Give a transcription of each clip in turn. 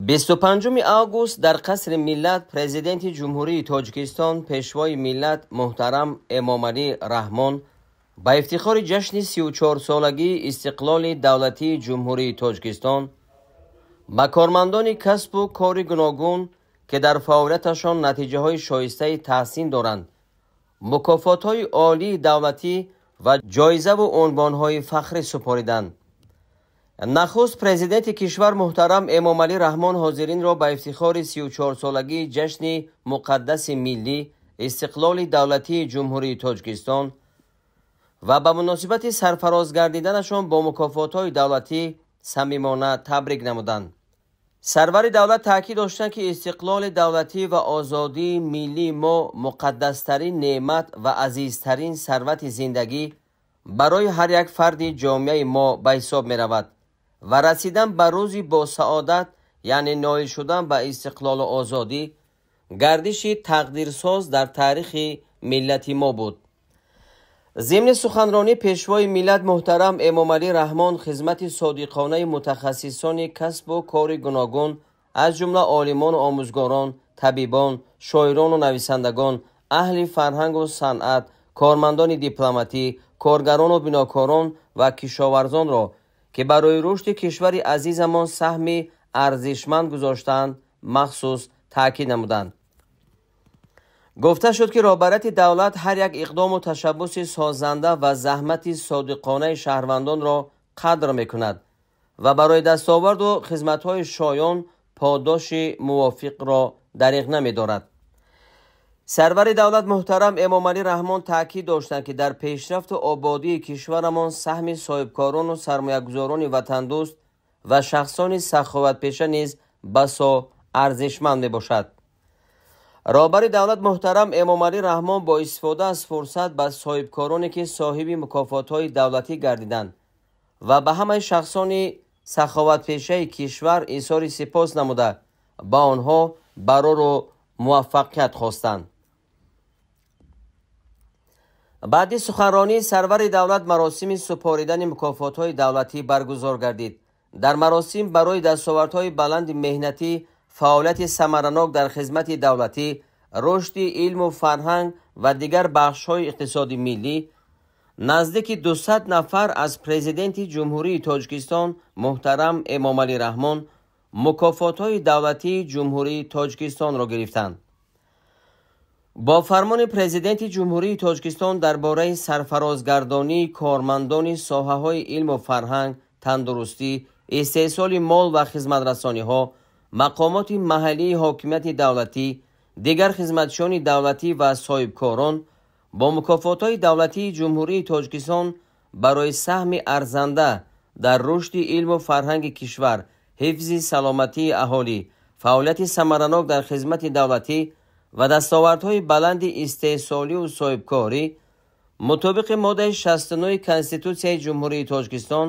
25 август дар Қасри Миллат Президенти Ҷумҳурии Тоҷикистон, Пешвои миллат муҳтарам Эмомалӣ Раҳмон ба ифтихори ҷашни 34-солагии истиқлоли давлатии Ҷумҳурии Тоҷикистон ба кормандони касбу кори гуногун, ки дар фаъолияташон натиҷаҳои шоистаи таҳсин доранд, мукофотҳои олии давлатӣ ва ҷоизаву унвонҳои фахрӣ супориданд. Нахуст президенти кишвар муҳтарам Эмомалӣ Раҳмон ҳозиринро ба ифтихори 34-солагии ҷашни муқаддаси миллӣ, истиқлоли давлатии Ҷумҳурии Тоҷикистон ва ба муносибати сарфароз гардиданашон бо мукофотҳои давлатӣ самимона табрик намуданд. Сарвари давлат таъкид доштанд, ки истиқлоли давлатӣ ва озодии миллии мо муқаддастарин неъмат ва азизтарин сарвати зиндагӣ барои ҳар як фарди ҷомеаи мо ба ҳисоб меравад ва расидан ба рӯзи босаодат, яъне ноил шудан ба истиқлолу озодӣ, гардиши тақдирсоз дар таърихи миллати мо буд. Зимни суханронӣ Пешвои миллат муҳтарам Эмомалӣ Раҳмон хизмати содиқонаи мутахассисони касбу кори гуногун, аз ҷумла олимону омӯзгорон, табибон, шоирону нависандагон, аҳли фарҳангу санъат, кормандони дипломатӣ, коргарону бинокорон ва кишоварзонро, ки барои рушди кишвари азизамон саҳми арзишманд гузоштаанд, махсус таъкид намуданд. Гуфта шуд, ки роҳбарияти давлат ҳар як иқдому ташаббуси созанда ва заҳмати содиқонаи шаҳрвандонро қадр мекунад ва барои дастоварду хизматҳои шоён подоши мувофиқро дариғ намедорад. Сарвари давлат муҳтарам Эмомалӣ Раҳмон таъкид доштанд, ки дар пешрафту ободии кишварамон саҳми соҳибкорону сармоягузорони ватандӯст ва шахсони саховатпеша низ басо арзишманд мебошад. Роҳбари давлат муҳтарам Эмомалӣ Раҳмон бо истифода аз фурсат ба соҳибкороне, ки соҳиби мукофотҳои давлатӣ гардиданд ва ба ҳамаи шахсони саховатпешаи кишвар изҳори сипос намуда, ба онҳо барору муваффақият хостанд. Баъди суханронии сарвари давлат маросими супоридани мукофотҳои давлатӣ баргузор гардид. Дар маросим барои дастовардҳои баланди меҳнатӣ, фаъолияти самаранок дар хизмати давлатӣ, рушди илму фарҳанг ва дигар бахшҳои иқтисоди миллӣ наздики 200 нафар аз Президенти Ҷумҳурии Тоҷикистон муҳтарам Эмомалӣ Раҳмон мукофотҳои давлатии Ҷумҳурии Тоҷикистонро гирифтанд. Бо фармони Президенти Ҷумҳурии Тоҷикистон дар бораи сарфарозгардонии кормандони соҳаҳои илму фарҳанг, тандурустӣ, истеҳсоли мол ва хизматрасониҳо, мақомоти маҳаллии ҳокимияти давлатӣ, дигар хизматчиёни давлатӣ ва соҳибкорон бо мукофотҳои давлатии Ҷумҳурии Тоҷикистон барои саҳми арзанда дар рушди илму фарҳанги кишвар, ҳифзи саломатии аҳолӣ, фаъолияти самаранок дар хизмати давлатӣ ва дастовардҳои баланди истеҳсолию соҳибкорӣ мутобиқи моддаи 69 Конститутсияи Ҷумҳурии Тоҷикистон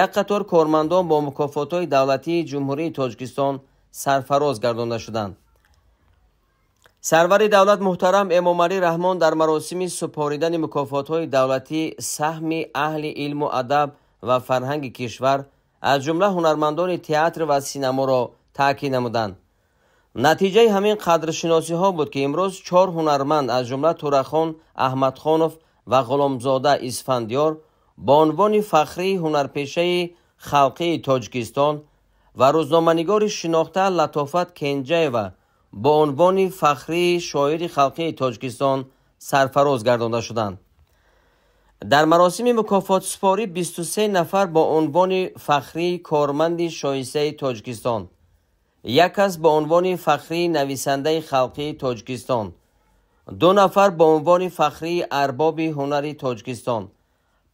як қатор кормандон бо мукофотҳои давлатии Ҷумҳурии Тоҷикистон сарфароз гардонда шуданд. Сарвари давлат муҳтарам Эмомалӣ Раҳмон дар маросими супоридани мукофотҳои давлатӣ саҳми аҳли илму адаб ва фарҳанги кишвар, аз ҷумла ҳунармандони театр ва синаморо таъкид намуданд. Натиҷаи ҳамин қадршиносиҳо буд, ки имрӯз 4 ҳунарманд, аз ҷумла Турахон Аҳмадхонов ва Ғуломзода Исфандиёр бо унвони фахрии ҳунарпешаи халқии Тоҷикистон ва рӯзноманигори шинохта Латофат Кенҷаева бо унвони фахрии шоири халқии Тоҷикистон сарфароз гардонда шуданд. Дар маросими мукофотсупорӣ 23 нафар бо унвони фахрии корманди шоистаи Тоҷикистон, як кас бо унвони фахрии нависандаи халқии Тоҷикистон, 2 нафар бо унвони фахрии арбоби ҳунари Тоҷикистон,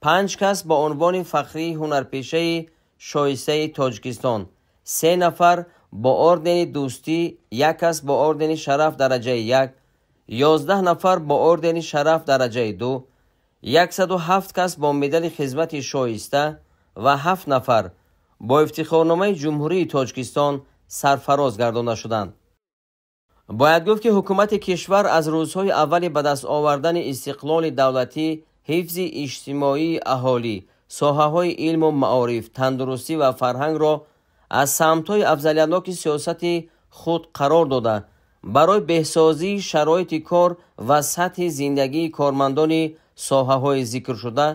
5 кас бо унвони фахрии ҳунарпешаи шоистаи Тоҷикистон, 3 нафар бо ордени дӯстӣ, 1 кас бо ордени шараф дараҷаи 1, 11 нафар бо ордени шараф дараҷаи 2, 107 кас бо медали хизмати шоиста ва 7 нафар бо ифтихорномаи Ҷумҳурии Тоҷикистон сарфароз гардонда шуданд. Бояд гуфт, ки ҳукумати кишвар аз рӯзҳои аввали ба даст овардани истиқлоли давлатӣ, ҳифзи иҷтимоии аҳолӣ, соҳаҳои илму маориф, тандурустӣ ва фарҳангро аз самтҳои афзалиятноки сиёсати худ қарор дода, барои беҳсозии шароити кор ва сатҳи зиндагии кормандони соҳаҳои зикршуда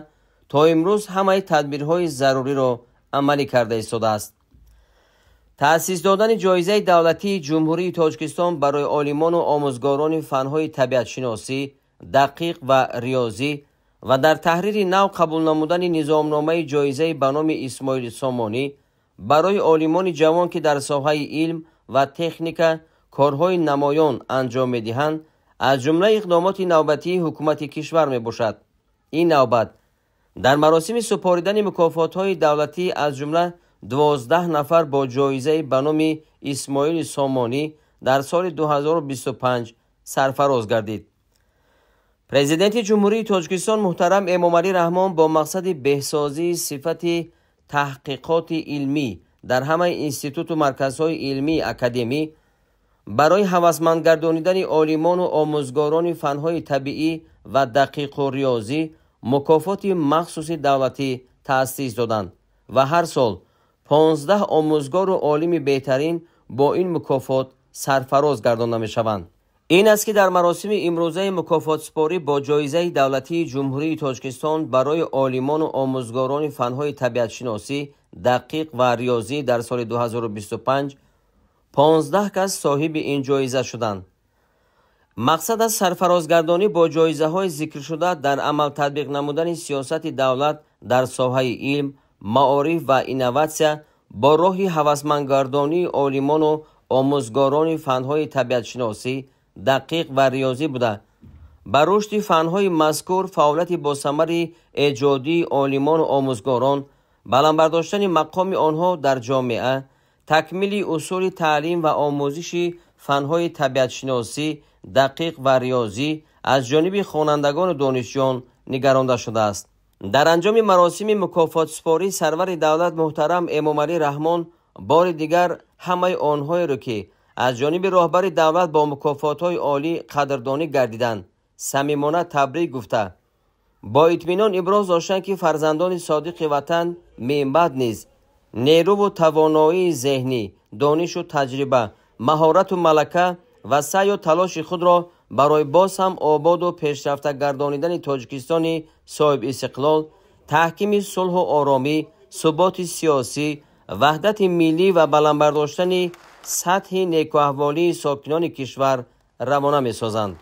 то имрӯз ҳамаи тадбирҳои заруриро амалӣ карда истодааст. Таъсис додани ҷоизаи давлатии Ҷумҳурии Тоҷикистон барои олимону омӯзгорони фанҳои табиатшиносӣ, дақиқ ва риёзӣ ва дар таҳрири нав қабул намудани низомномаи ҷоизаи ба номи Исмоили Сомонӣ барои олимони ҷавон, ки дар соҳаи илм ва техника корҳои намоён анҷом медиҳанд, аз ҷумлаи иқдомоти навбатии ҳукумати кишвар мебошад. Ин навбат дар маросими супоридани мукофотҳои давлатӣ аз ҷумла 12 нафар бо ҷоизаи ба номи Исмоили Сомонӣ дар соли 2025 сарфароз гардид. Президенти Ҷумҳурии Тоҷикистон муҳтарам Эмомалӣ Раҳмон бо мақсади беҳсозии сифати таҳқиқоти илмӣ дар ҳамаи институту марказҳои илмии академӣ барои ҳавасмандгардонидани олимону омӯзгорони фанҳои табиӣ ва дақиқу риёзӣ мукофоти махсуси давлатӣ таъсис доданд ва ҳар сол 15 омӯзгору олими беҳтарин бо ин мукофот сарфароз гардонда мешаванд. Ин аст, ки дар маросими имрӯзаи мукофотсупорӣ бо ҷоизаи давлатии Ҷумҳурии Тоҷикистон барои олимону омӯзгорони фанҳои табиатшиносӣ, дақиқ ва риёзӣ дар соли 2025 15 кас соҳиби ин ҷоиза шуданд. Мақсад аз сарфарозгардонӣ бо ҷоизаҳои зикршуда дар амал татбиқ намудани сиёсати давлат дар соҳаи илм, маориф ва инноватсия бо роҳи ҳавасмандгардонии олимону омӯзгорони фанҳои табиатшиносӣ, дақиқ ва риёзӣ буда, ба рушди фанҳои мазкур, фаъолияти босамари эҷодии олимону омӯзгорон, баланд бардоштани мақоми онҳо дар ҷомеа, такмили усули таълим ва омӯзиши фанҳои табиатшиносӣ, дақиқ ва риёзӣ аз ҷониби хонандагону донишҷӯён нигаронда шудааст. Дар анҷоми маросими мукофотсупорӣ сарвари давлат муҳтарам Эмомалӣ Раҳмон бори дигар ҳамаи онҳоеро, ки аз ҷониби роҳбари давлат бо мукофотҳои олӣ қадрдонӣ гардиданд, самимона табрик гуфта, бо итминон иброз доштанд, ки фарзандони содиқи ватан минбаъд низ нерӯву тавоноии зеҳнӣ, донишу таҷриба, маҳорату малака ва саъю талоши худро барои боз ҳам ободу пешрафта гардонидани Тоҷикистони соҳибистиқлол, таҳкими сулҳу оромӣ, суботи сиёсӣ, ваҳдати миллӣ ва баланд бардоштани сатҳи некуаҳволии сокинони кишвар равона месозанд.